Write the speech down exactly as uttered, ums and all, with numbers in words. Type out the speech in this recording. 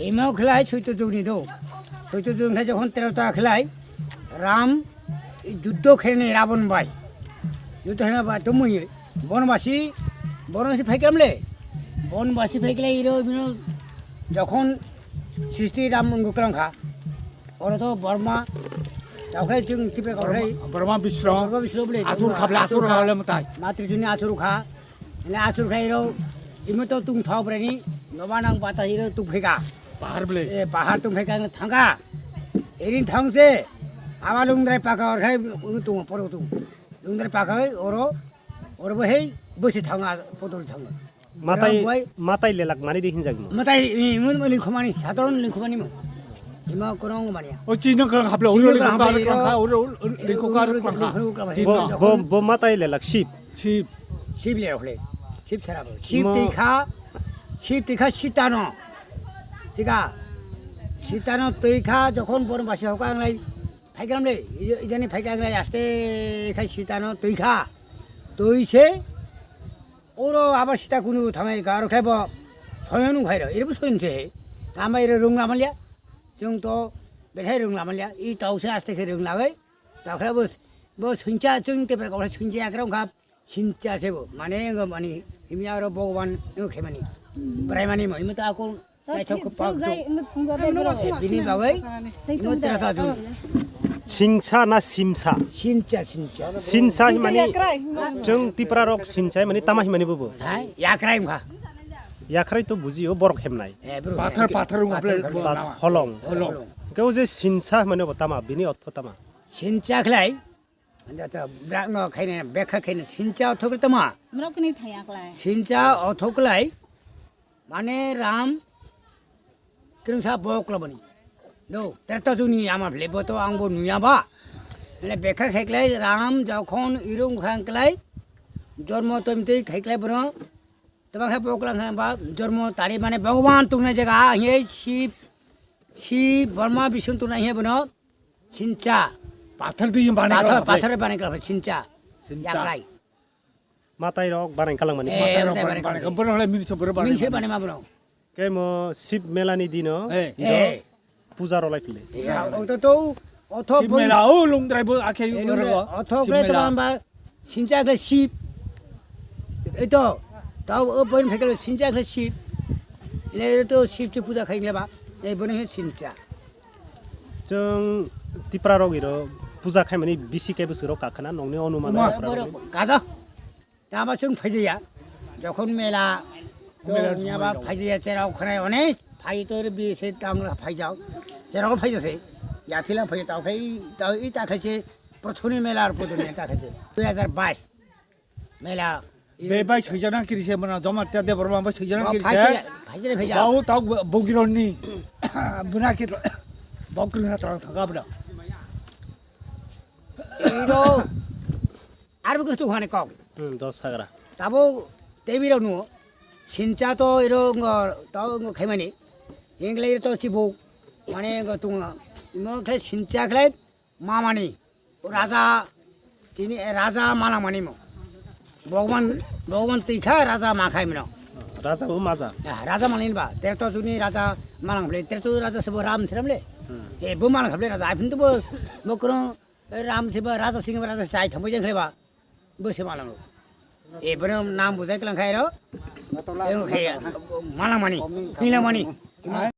Imo khlai soito jugni do. Soito jugni khlai jokhon tero ta khlai Ram juddho khenani Rabon bai. Juddho khena ba to mui bonbasi, bonbasi phaikram le. Bonbasi phaikle iro bino jokhon sisti Ram wngklang kha. Oro to Borma, tao khlai chwng Tipra kok khlai. Borma Bisro. Borma Bisro bole. Asur kha bole, asur kha bole mwtai. Matri juni asur kha. Ele asur kha iro, imo to tung thok brani, noba nang bata iro tung pheka. Pahar bole. E, pahar tung pheka thangka. Erin thangse, aba lungdrai paka or khai, unu tung poro tung. Lungdrai paka oro, oro bo hei, bosi thanga, podol thanga. Matai, Rang bai. Matai lelak mani di hinjak mo. Matai, i, mun, mun lingkhomani, sadaron lingkhomani mo. Ima korong mania. O chino klang haplo, Chino uri klang lingkho haplo, kar klang kha, uri, uri, lingkho kar uri, klang kha. Lingkho klang kha. Chino. Bo, bo, bo matai lelak sip. Sip. Sip le hole. Sip sara bo. Sip Mo- tikha, sip tikha sitano. Sika. Sitano tikha jokhon bon basi hoka anglai. Phaigram le, ijani phaigra anglai aste khai sitano tikha. Tui se. Oro abar sita kunu thangai ka, aro khe bo soyon wng khairo, ere bo soyon se. Tama ere rung lamalya, chwng to bethai rung lamalya, i tau se aste khe rung lagai. Tao khe bo, bo sincha chwng te pera kok sincha yakrong kha, sincha se bo. Mane ngo mani, himya aro Bhagwan ngo khemani. Brai mani mo, imo ta akol Naithok kwbang jai, chuk. Bini bagwi imo tera ta juni. Singsa na simsa? Sincha, sincha. Sinsa himani chwng Tipra rok sinsa himani tama himani bubu. Hai, yakrai wngkha. Yakrai to buji o borok hemnai. Eh, bro. Pathar, pathar wngkha. Pathar wngkha. Holong. Holong. Keu je sinsa himani bo tama, bini otho tama. Sincha khlai. Anda ta brak no khaina, bekha khaina, sincha otho khlai tama. Mrok ni thaya khlai. Sincha otho khlai. Mane Ram kwrwngsa bok labani. Do, Treta jugni ama phle bo to ang bo nuya ba. Mane bekha kheklai Ram jokhon irung khang klai, jormo tomtwi kheklai bono. Tama khe bok lang khe ba jormo tari mane Bhagwan tungna jaga hiye Shiv, Shiv Brahma Vishnu tungna hiye bono sincha. Pathar di bani Pathar, kala pathar bani kala sincha. Sincha. Yaklai. Matai rok banai kalang mani. Eh, matai rok matai banai banai kalang. Bono hole minse boro banai. Minse banai ma bono. Kemo Sib mela ni dino. Eh. Eh. Puja rok lai phile. Ya, o to to, o to Sib mela, o lungdrai bo akhe. Eh, lungdrai, o to kle to ba sincha kle Sib. Eto, tao o boin phekelo sincha kle Sib. Le to Sib ki puja khai le ba. Eh, bono he sincha. Chwng Tipra rok iro puja khaimani bisi kebo swrok kakhana nongni onuman. Uma. Tipra rok. Borok kaja. Tama chwng phaijaya. Jokhon mela, to mela wngya ba somoi rok. Phaijaya cherok khwnai onek phai to bisi tang phaijao. Cherok phaijase. Yathila phai tao khai tao i ta khaise prothoni mela ar podoni ta khaise. Dui hajar bais. Mela. Be bai swijana kiri se mana joma te de borma bai swijana kiri se. Phaise, phaise, phaise. Bau tau bogironi. Buna kit bokri ha tang thangka bra. Iro. Arbo kustu hane kok. Hmm, dos sagra. Tabo tebi rok nuo. Sincha to iro ngo to ngo khaimani. Ingle iro to chibo. Mane ngo tunga. Mo khle sincha khle. Mamani, raja, chini, eh, raja malangmani mo. Bhagwan, Bhagwan twi kha raja ma khai mano. Raja bo maja. Ah, raja malangni ba, terto juni raja malang ble, terto raja sebo Ram Sram le. Hmm. Eh, bo malang khable raja, aphun to bo, bo kono Ram sebo raja sing raja sai thambo jeng khle ba. Bo se malang. Eh, bono nam bujai klang khai ro. Eh, khai, malangmani, hilamani.